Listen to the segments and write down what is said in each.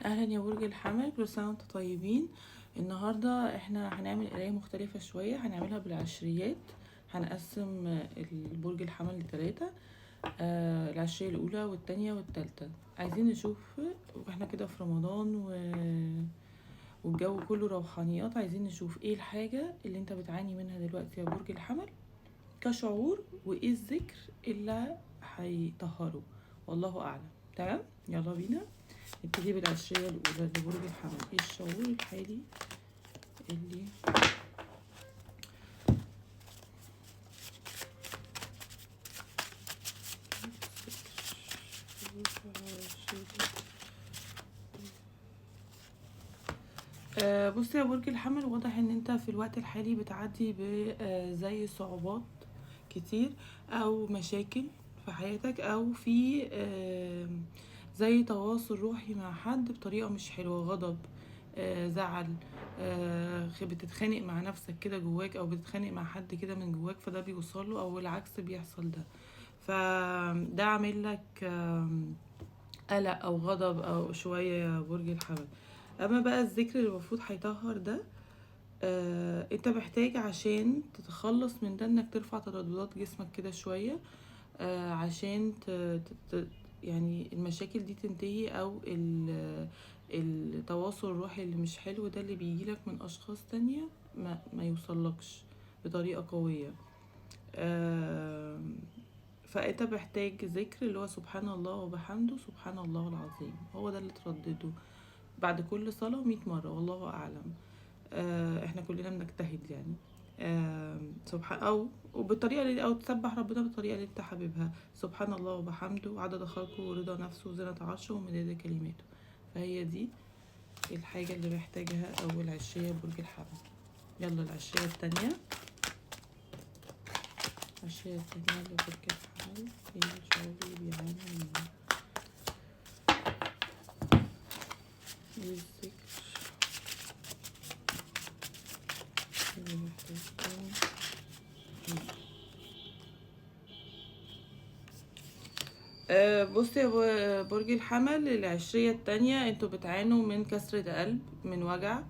اهلا يا برج الحمل، كل سنة وانتم طيبين. النهارده احنا هنعمل قرايه مختلفة شوية، هنعملها بالعشريات. هنقسم برج الحمل لثلاثة، العشريه الاولى والثانية والثالثة. عايزين نشوف واحنا كده في رمضان والجو كله روحانيات، عايزين نشوف ايه الحاجة اللي انت بتعاني منها دلوقتي يا برج الحمل كشعور، وايه الذكر اللي هيطهره، والله اعلم. تمام، يلا بينا نبتدي بالعشرية الأولى لبرج الحمل. ايه الشعور الحالي اللي بص يا برج الحمل، واضح ان انت في الوقت الحالي بتعدي بزي صعوبات كتير او مشاكل في حياتك، او في زي تواصل روحي مع حد بطريقة مش حلوة، غضب، زعل، بتتخانق مع نفسك كده جواك، او بتتخانق مع حد كده من جواك، فده بيوصله او العكس بيحصل ده. فده عامل لك قلق او غضب او شوية يا برج الحمل. اما بقى الذكر اللي المفروض هيطهر ده، انت محتاج عشان تتخلص من ده انك ترفع ترددات جسمك كده شوية، عشان يعني المشاكل دي تنتهي، او التواصل الروحي اللي مش حلو ده اللي بيجيلك من اشخاص تانية ما يوصلكش بطريقة قوية. فانت محتاج ذكر اللي هو سبحان الله وبحمده، سبحان الله العظيم، هو ده اللي تردده بعد كل صلاة 100 مرة، والله أعلم. احنا كلنا بنجتهد يعني. سبحان او وبالطريقه اللي او تسبح ربنا بالطريقة اللي انت حاببها، سبحان الله وبحمده عدد خلقه ورضا نفسه وزنة عرشه ومداد كلماته. فهي دي الحاجة اللي محتاجها اول عشية برج الحمل. يلا العشية التانية، العشية التانية لبرج الحمل، ايه الشعور اللي بيعاني منه؟ ايه الذكر اللي محتاجه؟ بصي يا برج الحمل، العشرية التانية انتوا بتعانوا من كسرة قلب، من وجع،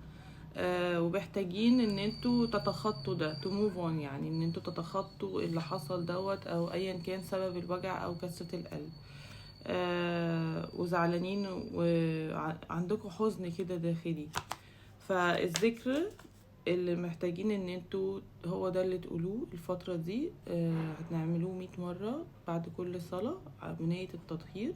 ومحتاجين ان انتوا تتخطوا ده، to move on، يعني ان انتوا تتخطوا اللي حصل دوت او ايا كان سبب الوجع او كسرة القلب. وزعلانين وعندكم حزن كده داخلي. فالذكر اللي محتاجين ان انتوا هو ده اللي تقولوه الفترة دي، هتعملوه 100 مرة بعد كل صلاة بنية التطهير،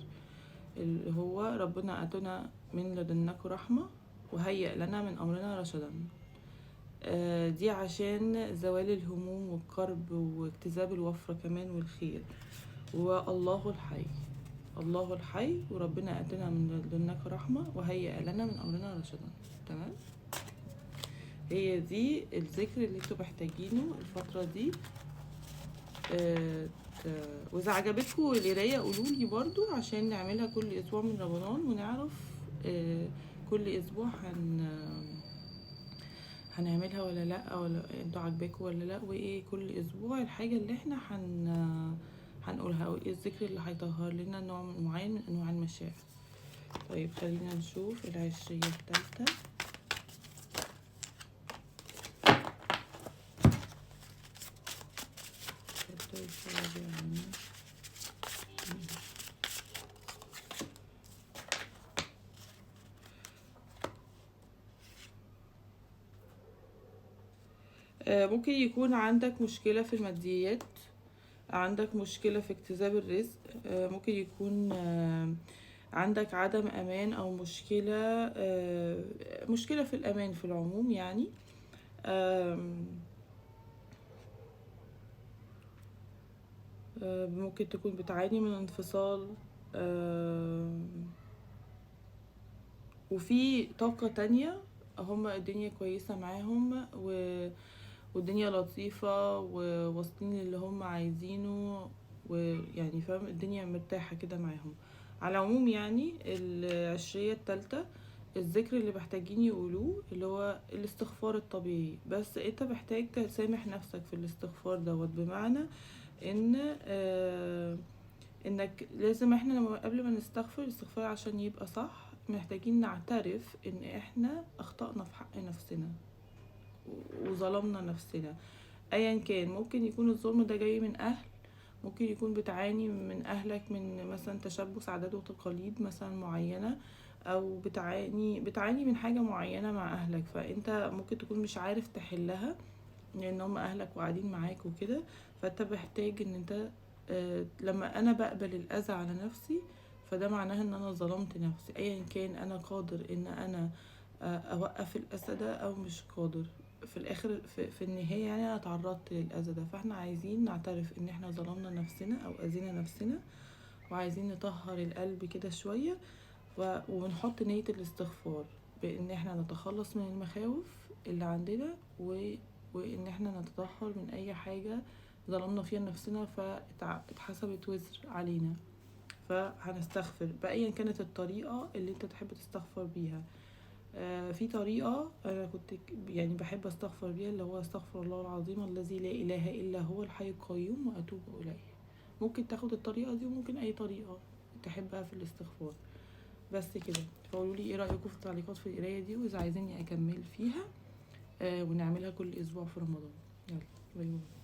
اللي هو ربنا اتنا من لدنك رحمة وهيئ لنا من امرنا رشدا. دي عشان زوال الهموم والكرب واجتذاب الوفرة كمان والخير. والله الحي، الله الحي، وربنا اتنا من لدنك رحمة وهيئ لنا من امرنا رشدا. تمام، هي دي الذكر اللي انتوا محتاجينه الفترة دي. واذا عجبتكم القراية قولولي برضو عشان نعملها كل اسبوع من رمضان، ونعرف كل اسبوع هنعملها ولا لا، ولا انتوا عاجباكم ولا لا، وايه كل اسبوع الحاجة اللي احنا هنقولها، او ايه الذكر اللي هيطهر لنا نوع معين من انواع المشاعر. طيب خلينا نشوف العشرية الثالثة. ممكن يكون عندك مشكلة في الماديات، عندك مشكلة في اكتساب الرزق، ممكن يكون عندك عدم امان او مشكلة في الامان في العموم يعني. ممكن تكون بتعاني من انفصال، وفي طاقة تانية هما الدنيا كويسة معاهم والدنيا لطيفة وواصلين للي هم عايزينه، ويعني فاهم الدنيا مرتاحة كده معاهم. على العموم يعني العشرية التالتة الذكر اللي محتاجين يقولوه اللي هو الاستغفار الطبيعي، بس انت محتاج تسامح نفسك في الاستغفار دوت، بمعنى ان انك لازم احنا لما قبل ما نستغفر الاستغفار عشان يبقى صح محتاجين نعترف ان احنا اخطأنا في حق نفسنا وظلمنا نفسنا، ايا كان. ممكن يكون الظلم ده جاي من اهل، ممكن يكون بتعاني من اهلك من مثلا تشبث عادات وتقاليد مثلا معينة، او بتعاني من حاجة معينة مع اهلك، فانت ممكن تكون مش عارف تحلها لان هم اهلك وقاعدين معاك وكده. فانت محتاج ان انت لما انا بقبل الاذى على نفسي فده معناها ان انا ظلمت نفسي، ايا كان انا قادر ان انا اوقف الاذى ده او مش قادر. في الاخر في النهاية يعني انا اتعرضت للاذى ده، فاحنا عايزين نعترف ان احنا ظلمنا نفسنا او اذينا نفسنا، وعايزين نطهر القلب كده شوية، ونحط نية الاستغفار بان احنا نتخلص من المخاوف اللي عندنا، وان احنا نتطهر من اي حاجة ظلمنا فيها نفسنا فاتحسبت وزر علينا. فهنستغفر بأيا كانت الطريقة اللي انت تحب تستغفر بيها. في طريقة أنا كنت يعني بحب أستغفر بيها، اللي هو استغفر الله العظيم الذي لا إله إلا هو الحي القيوم وأتوب إليه. ممكن تاخد الطريقة دي وممكن أي طريقة تحبها في الاستغفار. بس كده. فقولوا لي ايه رأيكم في التعليقات في القراية دي، وإذا عايزيني أكمل فيها ونعملها كل أسبوع في رمضان. يلا bye bye.